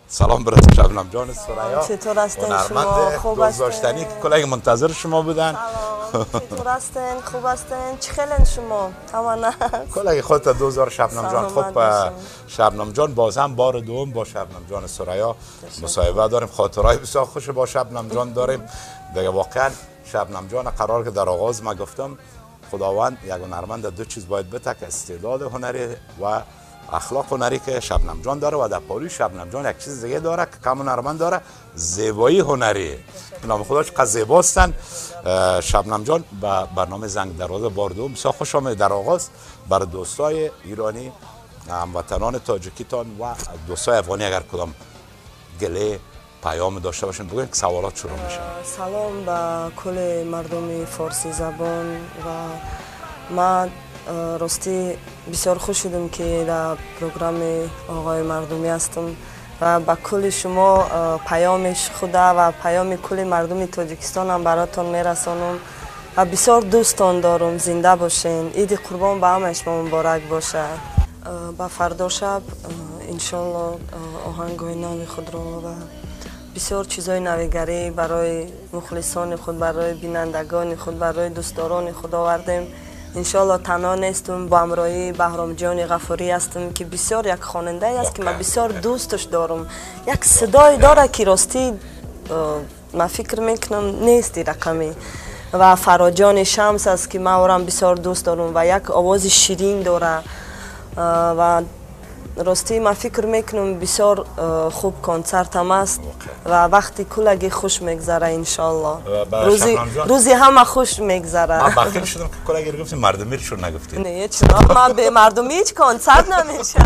سلام برای شبنم جان ثریا. چطور هستین شما؟ خوب هستین؟ دوست داشتنی که کلگ منتظر شما بودن. سلام، چطور هستین؟ خوب هستین؟ چی خیلین شما؟ همانه کلگ خودت 2000 شبنم جان. خب شبنم جان بازم بار دوم با شبنم جان ثریا مصاحبه داریم. خاطرهای بسیار خوش با شبنم جان داریم دیگه. واقعا شبنم جان قرار که در آغاز ما گفتم خداوند یک هنرمند دو چیز باید بده که استعداد هنری و اخلاق هنری که شبنم جان داره و در پالی شبنم جان یک چیز دیگه داره که کم هنرمند داره، زیبایی هنری. به نام خدا چقدر زیباستن. شبنم جان به برنامه زنگ دروازه بار دوم بسیار خوش آمدید. در آغاز برای دوستای ایرانی، هموطنان تاجیکیتان و دوستای افغانی اگر کدام گله پیام داشته باشین بگوین که سوالات شروع میشه. سلام به کل مردم فارسی زبان و من راستی بسیار خوش شدم که در پروگرام آقای مردمی هستم و به کل شما پیامش خدا و پیام کل مردم تاجیکستان هم براتون میرسانم و بسیار دوستان دارم. زنده باشین. عید قربان به همه شما مبارک باشه. به فردا شب انشالله آهنگ‌های نو خود را و بسیار چیزهای نویگری برای مخلصان خود، برای بینندگان خود، برای دوستداران خود آوردیم. انشالله تنها نیستم، با همراهی بهرام جان غفوری هستم که بسیار یک خواننده است که من بسیار دوستش دارم. یک صدای داره که راستی من فکر میکنم نیست رقمی. و فراجان شمس است که من اورم بسیار دوست دارم و یک آواز شیرین داره و راستی من فکر میکنم بسیار خوب کنسرت هم است و وقتی کلگی خوش میگذره انشالله. روزی همه خوش میگذره. من بخیر شدم که کلگی رو گفتیم، مردمی رو شون نگفتیم. نه چرا، من به مردمی هیچ کنسرت نمیشه.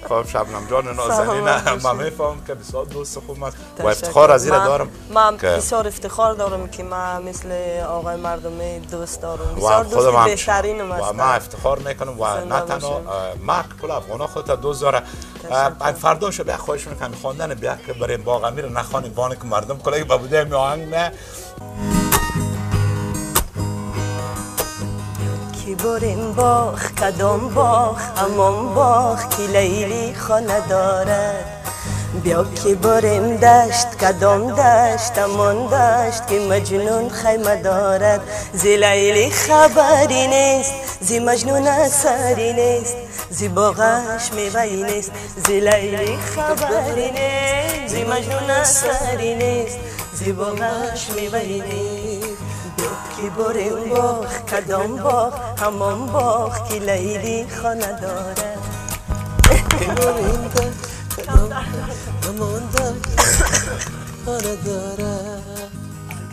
خب شبنم جان نازنین، من میفهمم که بسیار دوست خوب است و افتخار از این دارم. من بسیار افتخار دارم که من مثل آقای مردمی دوست دارم. بسیار دوست بهترینم است و من افتخار میکنم و نه تنها من، کل افغانا خود دوست داره. فردا شو بیا خواهش میکنم خواندن بیا که بریم باغ امیر نخوانیم وانه که مردم کلگی با بوده می آهنگ نه. کی بریم باغ کدام باغ همان باغ که لیلی خانه دارد، بیا که بریم دشت کدام دشت همان دشت که مجنون خیمه دارد. زی لیلی خبری نیست، زی مجنون اثری نیست، زی باغش میوه‌ای نیست. زی لیلی خبری نیست، زی مجنون اثری نیست، زی باغش میوه‌ای نیست. بیا که بریم باغ کدام باغ همان باغ که لیلی خانه دارد.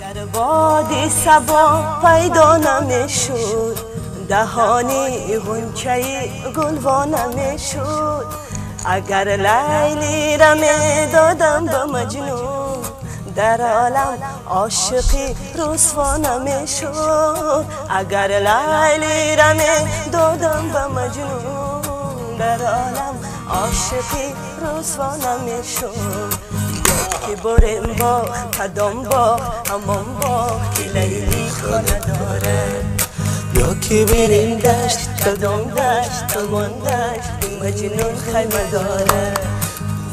اگر باد صبا پیدا نمیشد، دهانی غنچه گل وا نمیشد. اگر لیلی را میدادم به مجنون، در عالم عاشقی رسوا نمیشد. اگر لیلی را میدادم به مجنون، در عالم عاشقی رسوا نمیشد. که بریم باغ کدام باغ همان باغ که لیلی خانه داره، بیا که بریم دشت کدام دشت همان دشت که مجنون خیمه داره.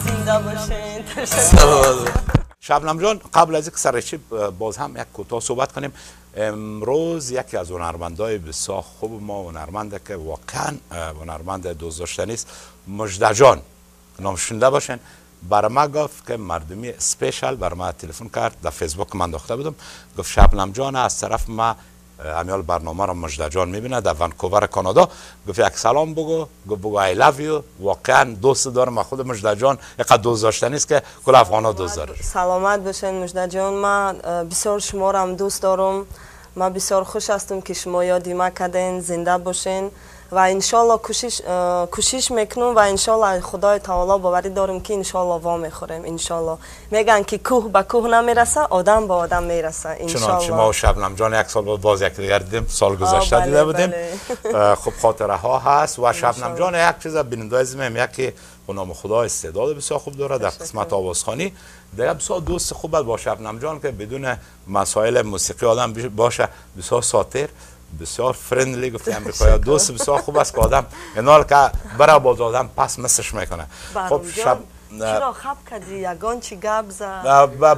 زنده باشین. شبنم جان، قبل از اینکه سرچی باز هم یک کوتاه صحبت کنیم، امروز یکی از هنرمندای بسیار خوب ما، هنرمنده که واقعا هنرمند دوست داشتنی است، مژده جان نام شنیده باشین، بر ما گفت که مردمی special بر ما تلفن کرد، در فیسبوک من انداخته بودم، گفت شبنم جان از طرف ما امیال برنامه را مژده جان میبینه در ونکوور کانادا، گفت یک سلام بگو، گفت بگو I love you. واقعا دوست دارم خود مژده جان، اینقدر دوست داشتنی است که کل افغانا دوست داره. سلامت باشین مژده جان، من بسیار شما را هم دوست دارم. من بسیار خوش هستم که شما یادی ما کردین. زنده باشین و انشالله کوشش میکنم و انشالله خدای تعالی باوری دارم که انشالله وا میخوریم. انشالله میگن که کوه به کوه نمیرسه، آدم به آدم میرسه. انشالله. چنانچه ما و شبنم جان یک سال باز یک دیگر دیدیم، سال گذشته دیده بودیم. خب خاطره ها هست و شبنم جان یک چیز بیننده عزیزم، یکی به نام خدا استعداد بسیار خوب داره در قسمت آوازخوانی، دیگه بسیار دوست خوب با شبنم جان که بدون مسائل موسیقی آدم باشه، بسیار ساتر، بسیار friendly، گفتی امریکایی دوست بسیار خوب است که آدم اینال که برای باز آدم پس مسش میکنه. خب شب Чаро хап кардӣ? Ягон чӣ гап зад.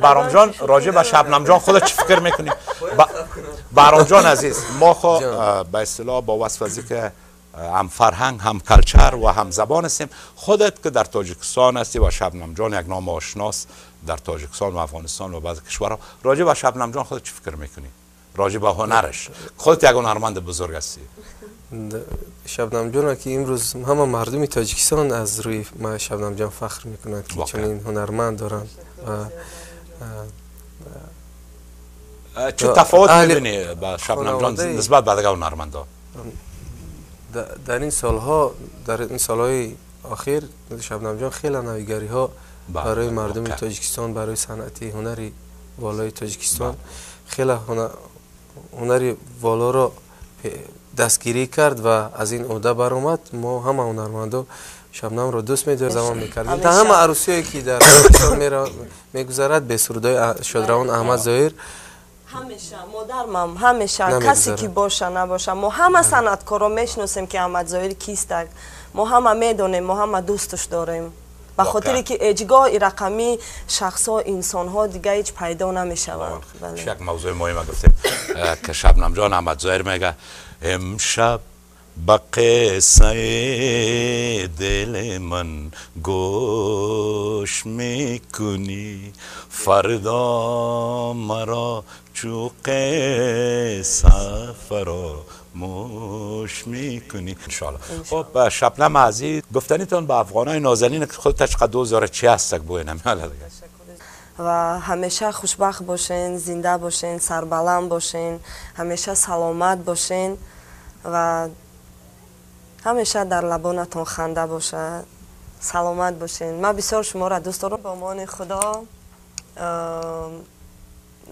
Баҳром ҷон, راجع به شبنم جان خودت چی فکر میکنی؟ بهرام جان عزیز، ما خو به اصطلاح با وصف از که هم فرهنگ، هم culture و هم زبان هستیم. خودت که در تاجیکستان هستی و شبنم جان یک نام آشناس در تاجیکستان و افغانستان و بعضی کشورها، راجع به شبنم جان خودت چی فکر میکنی؟ راجع به هنرش، خودت یک هنرمند بزرگ هستی. شبنم جان که امروز همه مردم تاجیکستان از روی ما شبنم جان فخر میکنند که چنین هنرمند دارند. چه تفاوت میبینی با شبنم جان نسبت به دیگر هنرمندا؟ در این سالها، در این سالهای اخیر شبنم جان خیلی نویگری ها برای مردم تاجیکستان، برای صنعتی هنری والای تاجیکستان خیلی هنری والا را دستگیری کرد و از این عهده برآمد. ما همه هنرمندا شبنم را دوست می‌داریم، زمان می‌کردیم تا همه عروسی‌هایی که در تاجیکستان می‌گذرد به سرودهای شادروان احمد ظاهر. همیشه مادرم، همیشه کسی که باشه نباشه، ما همه صنعتکارا میشناسیم که احمد ظاهر کیست. ما همه میدونیم، ما همه دوستش داریم، به خاطر که هیچگاه رقمی شخص ها، انسان ها دیگه هیچ پیدا نمیشوند. یک موضوع مهم گفتیم که شبنم جان احمد ظاهر میگه امشب به قصه دل من گوش میکنی، فردا مرا چو قصه فراموش میکنی. انشاءالله. خب شبنم عزیز، گفتنیتون به افغانای نازنین که خودت چقدر دوست داره چی هست بوی نمیاله دیگه. و همیشه خوشبخت باشین، زنده باشین، سربلند باشین، همیشه سلامت باشین و همیشه در لبانتون خنده باشه. سلامت باشین. من بسیار شما را دوست دارم. با امان خدا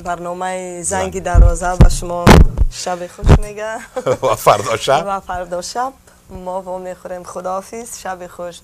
برنامه زنگ دروازه به شما شب خوش میگه و فردا شب، و فردا شب ما با میخوریم. خداحافظ، شب خوش.